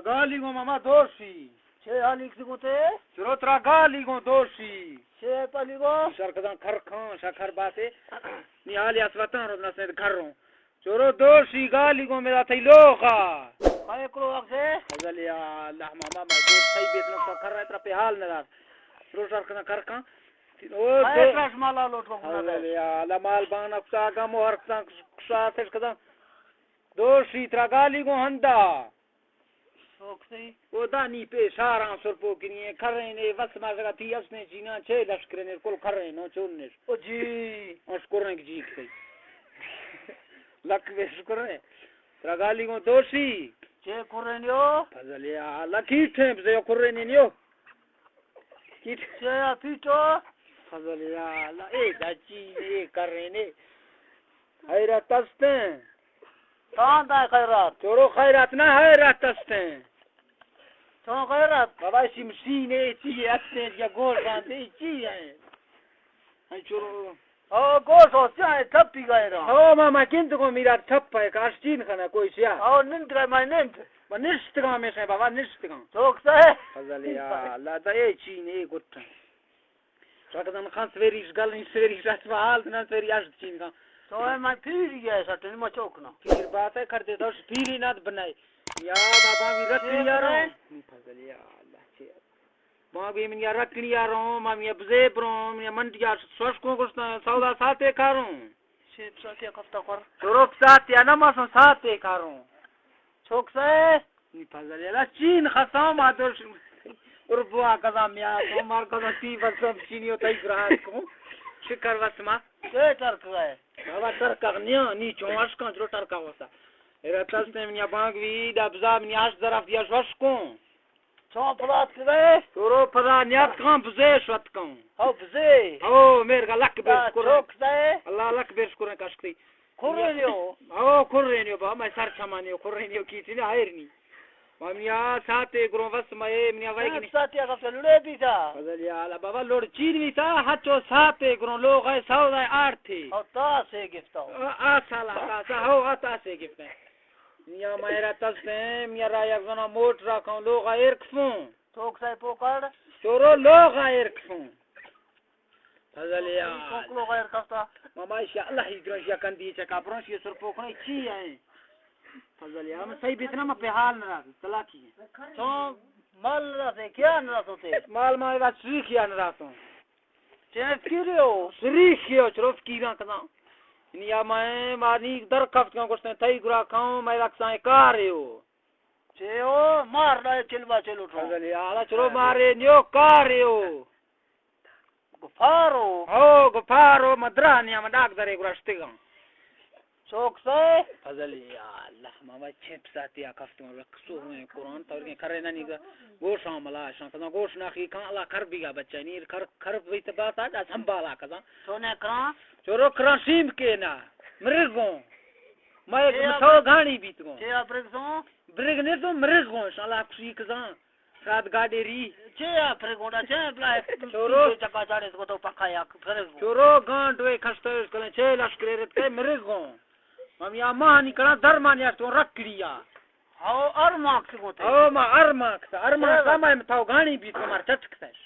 گالی گوں ماما دوشی۔ چے حالی کسی گوں تے؟ چرو ترا گالی گوں دوشی۔ چے پالی گوں؟ شر کداں کھر کھاں، شکر باتے۔ نی حالی اسوتاں رو نسند کھروں۔ چرو دوشی گالی گوں میرا تئی لوخا۔ کئے کرو اگزے؟ فضل یا اللہ ماما، میں دوست صحیح بیت نقصان کر رہا ہے، ترا پہ حال نہ دار۔ چرو شر کداں کھر کھاں۔ او کئے دو-، ترا شمالا لوٹ کو گناہ فضل دے۔ یا اللہ مال بانا کسا گم و ہر کسا کسا تش کداں۔ دوشی ترا گالی گوں ہندا۔ سوکسی۔ او دانی پہ شاراں سرپو کنی ہے، کھرین ہے، وس ما جگہ تھی اسنے چیناں چھ لشکرین ہے، کل کھرین ہو چون نش۔ او جی۔ اس کرنک جی کئی۔ لک بے شکر ہے۔ ترا گالی گوں دوشی۔ چے کرین یو؟ فضل یا لکی ٹھیپ سے کرین یو۔ کیٹ۔ چے یا پیٹو؟ فضل یا اللہ، اے دچی، اے کرین ہے۔ حیرت استیں۔ تان دائے خیرات۔ چورو خیرات نہ حیرت استیں۔ چون خیرات؟ بابا، اسی مشین ہے، چی ہے، استیں، یا گوش آنتے، چی ہے؟ ہاں، چورو۔ او، گوش ہو، چی ہے، تھپی گئے رہا۔ او، ماما، کن تو کو میرا تھپ ہے، کاش چین خانہ کوئی سیا۔ او، نند گئے، میں نند۔ وہ نشتگاں میں سے، بابا، نشتگاں۔ چوک سے۔ فضل یا اللہ، دا اے چین، اے گٹن۔ رکدن خان سویریش گل نی سویریش رس حال دنن سویری اش چین خان۔ تو اے من پیری گیا سٹن ما چوک نا۔ پیر بات ہے کر دے تو پیری نہ بنائے۔ یا بابا بھی رکھ یار۔ نی فضل یا اللہ چے۔ بابا بھی من یا رکھ یار، ما می بزے برو، می منڈیا سوش کو گشتا سودا ساتے کاروں۔ شیپ ساتے کفتا کر۔ تو رک ساتے نہ ما ساتے کاروں۔ چوک سے۔ نی فضل یلا چین خسام آدوش۔ اور بوا کزا میا تو مار کزا تی بس سب چینی ہوتا ہی گراس کو۔ شکر وسما۔ چے ٹرک ہے؟ بابا ٹرک نیا نی چون اش کان جو ٹرک وسا۔ ارا تستم نیا بانگ وی دا بزا نیا اش درف دیا شوش کو۔ چون پلات کرے؟ تو رو پدا نیات کان بزے شوت کان۔ ہو بزے۔ ہو میر کا لک بیر شکر۔ چوک سے۔ اللہ لک بیر شکر کشکتی۔ کھرینیو۔ او کھرینیو با، میں سر چمانیو، کھرینیو کیتی نہ ہیرنی۔ مامیا ساتے گروں وس میں، منیا ویگنی۔ ساتے اگا تو لڑے بیتا۔ فضل یا اللہ، بابا لڑ چین بیتا، ہچو ساتے گروں لوگ ہے، سودا ہے آرتے۔ او تا سے گفتا ہو۔ آ، آ سالا، تا سا، ہو، آ تا سے گفتا ہے۔ میا میرا تستیں، میا را یک زنا موٹ را کھوں، لوگ ہے ایر کھوں۔ توک سائے پوکڑ۔ چورو لوگ ہے ایر کھوں۔ فضل یا۔ کوکلو غیر کستا۔ ماما شاء اللہ ہی گرنش یا کندی چکا برنش یہ سر پوکنے چی ہے؟ فضل یا، ہم صحیح بیتنا ما پہ حال نہ رہا، طلاقی ہے۔ تو مال نہ رہتے، کیا نہ رہتے؟ مال ما بس سری کیا نہ رہتا۔ چیز کی رہے ہو؟ سری کیا چروف کی رہا کنا۔ نیا میں مانی در کفت کیوں گوشتے تئی گرا کھاؤں، میں رکھساں کار ہو۔ چے ہو؟ مار لائے چلوا چلو ٹھو۔ فضل یا، آلا چلو مارے نیو کار ہو۔ گفارو۔ ہو، گفارو، مدرا نیا، من ڈاک درے گرشتگاں۔ چوک سے؟ فضل یا اللہ، ماما چپ ساتی آ کفتوں رکھ سوریں قرآن تورگیں کرے نہ نیگا۔ گوش آملا شان، کنا گوش ناخی کان، اللہ کر بیگا بچہ نیر کر، کر بیت باتا، دا سنبھالا کزاں۔ تو نے کران؟ چورو کران سیم کے نا، مرگوں۔ میں ایک چے مسو آپ گھانی بیت گوں۔ چے آپ رکھ سوں؟ برگ نے تو مرگوں، شالا کسی کزاں۔ سات گاڈی ری۔ چے آ پھرگونڈا، چے بلا ہے؟ چورو۔ چکا چاڑے کو تو پکا یا پھرگون۔ چورو گانڈ وے کھستوش کلے، چے لشکرے رت کے مرگون۔ ممی آ مانی کڑا درمان یا تو رکڑی یا۔ ہاو، ار ماک سے گوتے۔ ہاو، ما ار ماک سے، ار ماک سے، ما تھاو گانی بیت مار چٹک سش۔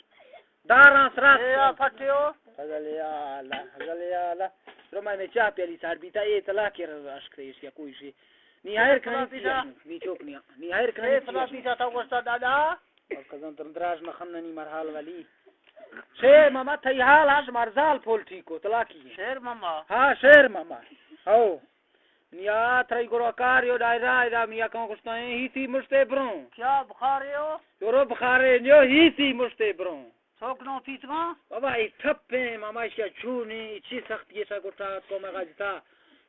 داراں سرات۔ اے آ پھٹیو۔ فضل یا اللہ، فضل یا اللہ۔ رو میں چاہ پیالی سار بیتا، اے طلاق کے رشک سے، اس یا کوئی سے۔ نی ہائر کھنی پیسا؟ نی چوک نی، نی ہائر کھنی اے فلا پیسا؟ پیسا تھا گوشتا دادا۔ اور کزن تم دراج نہ خن نی مرحال والی۔ شیر ماما تھئی حال آش مرزال پول ٹھیک ہو، طلاقی ہے۔ شیر ماما۔ ہاں، شیر ماما۔ ہو۔ نیا تھئی گرو کار یو دائرہ، ادا میا کون گوشتا ہے، ہی تھی مشتے بروں۔ کیا بخار یو؟ یورو بخارے نیو، ہی تھی مشتے بروں۔ سوک نو پیتگاں؟ بابا، اے ٹھپ ایں، ماما، ایشی ءَ چون ایں، اے چی سختی ایشی ءَ گٹا اتکو مئے غاجتا؟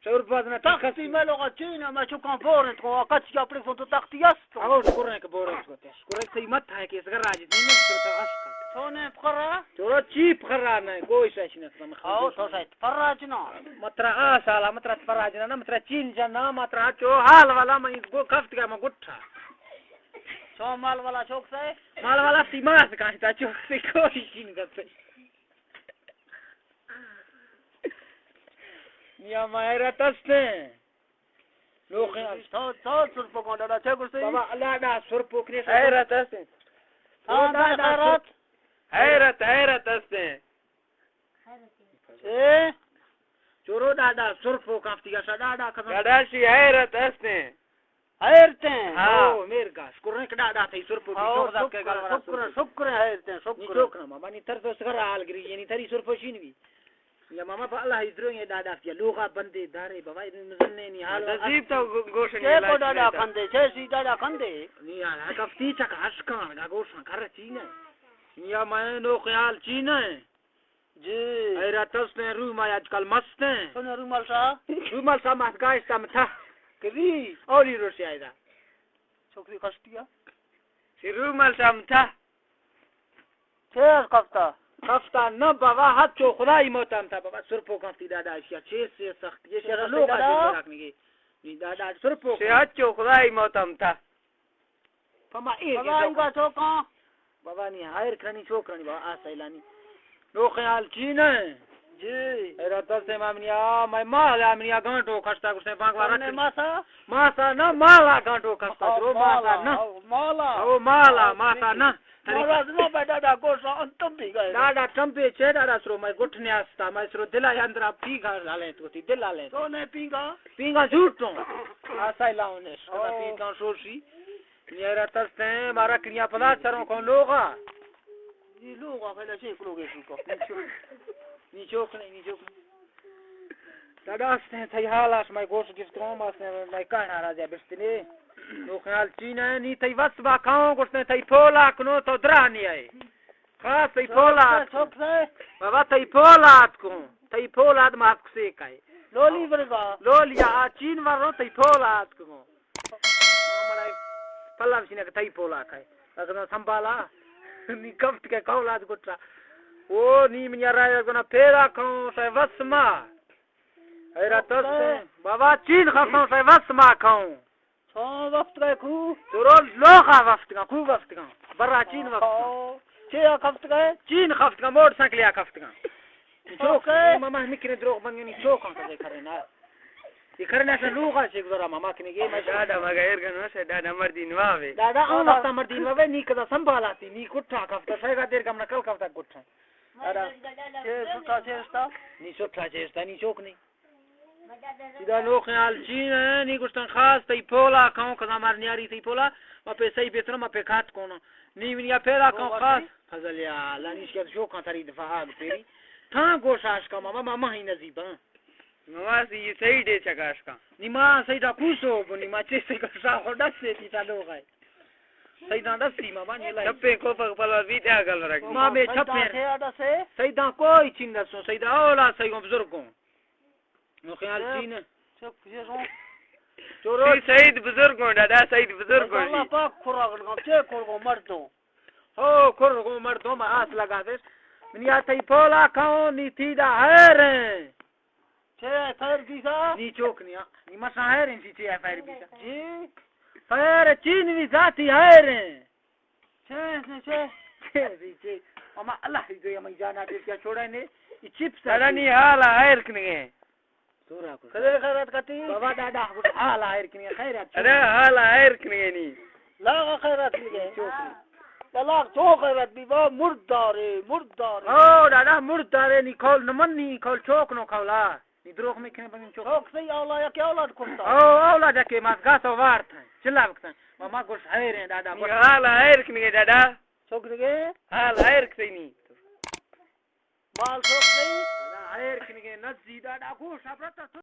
شعور باز نہ تختی تخت۔ مئے لوگا چین ایں، مئے چکاں بور اتکو، کچی اپنے فون تو تختی است۔ او شکر ایں کہ بور اتکو تے۔ شکر ایں صحیح مت ہے کہ اس گھر راج نہیں، اس گھر اش کر۔ تو نے پخرا؟ چورو چی پخرا نہ، کوئی شش نہ سمجھ۔ او تو شاید پخرا چنا۔ مترا آ سالا، مترا پخرا جنا نہ، مترا چین جنا، مترا چو حال والا میں گو کفت کا میں گٹھا۔ چو مال والا چوک سے؟ مال والا تی ماس کاشتا چوک سے کوئی چین کرتے۔ یا مائرہ تستے۔ نوخیں حال۔ تو، تو سرپوکاں ڈاڈا چے گوشتے؟ بابا، ڈاڈا سرپوک نے۔ حیرت ہستیں۔ ہاں، ڈاڈا خیرات۔ حیرت، حیرت ہستیں۔ اے؟ چورو ڈاڈا سرپوک ہفتی گا شا ڈاڈا کزم۔ ڈاڈا شی حیرت ہستیں۔ حیرتیں۔ ہاں۔ او، میرگا، شکر نے کہ ڈاڈا تئی سرپوک ہاں، شوق دا شکر، کے گل ورا شکر، سرپوک۔ شکر حیرتیں، شکر۔ نی چوک نہ ماما، نی تر تو سگر حال گری، یعنی تری سرپوشی نی۔ یا ماما، پہ اللہ ہی درو یہ ڈاڈا کیا لوغا بندے دارے، بابا، ادھر مزن نے نی حال۔ نصیب تو گو-، گوشن چے کو ڈاڈا کندے، چے سی ڈاڈا کندے؟ نی حال، کفتی چک ہشکان، گا گوشن کر چی نے۔ یا میں نو خیال چی نے۔ جی۔ حیرت ہستیں، رومال آج کل مستیں۔ سونے رومال شاہ؟ رومال شاہ مات گاشتا متھا۔ کبھی؟ اولی روشی آئیدا۔ چھوکری کشتی ہے؟ سی رومال شاہ متھا۔ چیر کفتا؟ کفتا نہ بابا، حد چو خدائی موتم تھا بابا، سرپو کفتی ڈاڈا اشیا، چیر سے سخت، یہ شیر شیر لوگ ڈاڈا؟ آج رکھنے گے۔ نی ڈاڈا سرپو شیر حد چو خدائی موتم تھا۔ پما اے بابا، انگا چوکاں۔ بابا نی ہائر کرنی چوکرانی بابا، آ سیلانی۔ نو خیال چی نہ؟ جی۔ اے رات سے مامنیا، میں مال امنیا گانٹو کھستا گسے بانگ وارا۔ ماسا؟ ماسا نہ، مالا گانٹو کھستا، او، رو ماسا مالا، نہ۔ او، مالا۔ او، مالا، او، ماسا ٹھیک۔ نہ۔ مالا نہ، میں ڈاڈا گوشا انتم بھی گئے۔ ڈاڈا ٹمپے چے ڈاڈا سرو، میں گٹھنے آستا، میں سرو دلا اندرا پیگا لالیں تو تی، دلا لیں۔ تو نے پیگا؟ پیگا جھوٹوں۔ آ سیلاؤں نے، او۔ پیگا شوشی۔ نیرا تستیں، مارا کنیا پدا چروں کن لوغا۔ نی لوغا پہلے چیک لوگے شو کو۔ نی چوک نہیں، نی چوک نہیں۔ تڈاستیں تئی حالاش مئے گوش گفتگاں، ماستیں مئے کہنا راجا بستنے۔ نو خیال چی نہ، نی تئی وس با کھاؤں، گوشتیں تئی پولا کنو تو درا نی آئے۔ خاص تئی پولا چوک سے۔ بابا تئی پولا ات کن، تئی پولا ات مات کسے کائے۔ لولی برگا۔ لولیا آ چین ورو تئی پولا ات کن۔ ہمارا پلا مشینہ کہ تئی پولا کھائے۔ اگر نہ سنبھالا، نی کفت کے کولاد گٹا۔ او نی من یارا گنا پیدا کھاؤں، شے وس ما۔ حیرت ہستیں۔ بابا چین خفاؤں، شے وس ما کھاؤں۔ چھو وقت گئے کو؟ تو روز لوخا وقت کا، کو وقت کا۔ برا چین وقت کا۔ چے آ کفت گئے؟ چین خفت کا، موٹر سائیکل آ کفت کا۔ چوک ہے۔ ماما ہمیں کرے دروغ بنگنی چوکاں کدے کرے نا۔ یہ کرنے سے لوگا چیک ذرا ماما کنے گے میں۔ ڈاڈا مگا ایر گنو سے ڈاڈا مردی نواوے۔ ڈاڈا آن وقت مردی نواوے، نی کدا سنبھالاتی، نی کٹھا کفتا، شاید دیر کم نکل کفتا کٹھا۔ ڈاڈا۔ چے سٹھا چیستا؟ نی سٹھا چیستا، نی چوک نہیں۔ سیدھا نو خیال چین ہے، نی گوشتن خاص تئی پولا کھاؤں، کدا مار نیاری تئی پولا، ما پہ صحیح بیتنا، ما پہ کھات کونو۔ نی منیا پیدا کھاؤں خاص۔ فضل یا اللہ، نی شکر شوکاں تری دفعہ آگ پیری۔ تھا گوشاش کا ماما، ماما ہی نزیباں۔ ماما سی یہ صحیح ڈے چکاش کا۔ نی ما صحیح دا کوسو بنی، ما چیسے کا شاہ خو ڈس سے تی تا لوگ ہے۔ صحیح دا ڈس سی ماما، نی اللہ۔ چھپے کو پک پلوار بیت آگل رکھ۔ ما بے چھپے۔ صحیح دا کوئی چین ڈسو، صحیح دا اولا صحیح ہوں بزرگوں۔ نو خیال چین۔ چپ، چپ، یہ سو۔ چورو۔ سی سعید بزرگ ہوں، ڈاڈا سعید بزرگ ہوں اللہ جی۔ پاک کھرا گنگا، چے کھر گو مردوں۔ ہو، کھر گو مردوں، ما آس لگا دے۔ منی آ تئی پولا کھاؤں، نی تی دا حیر ہیں۔ چے خیر دیسا؟ نی چوک نیا۔ نی مسا حیر ہیں، چی چے خیر دیسا؟ جی۔ خیر چین وی ذاتی حیر ہیں۔ چے، چے، چے؟ چے، چے، چے؟ اما اللہ ہی جو ہمیں جانا دے کیا چھوڑا نے؟ یہ چپس ہے۔ ارے نی حال آئر کنگے۔ سورا کو۔ کدے خیرات کتی؟ بابا ڈاڈا، حال آئر کنگے، خیرات۔ ارے حال آئر کنگے نی۔ لا خیرات کنگے۔ چوک نی۔ لا تو خیرات بی با مردارے، مردارے۔ او ڈاڈا مردارے نی کول نمن نی کول چوک نو کولا۔ نی دروغ میکنه بگیم چوک. چوک سی اولا یا که اولاد کرتا؟ او، اولاد که ماس گاس وارت. چلا بکتن. ما، ما گوش حیر ہیں دادا، نی گوش. حال حیر کنگے دادا. چوک دیگه؟ حال حیر کسی نی. مال چوک سی؟ حیر کنگے نزی دادا گوش ابرتا.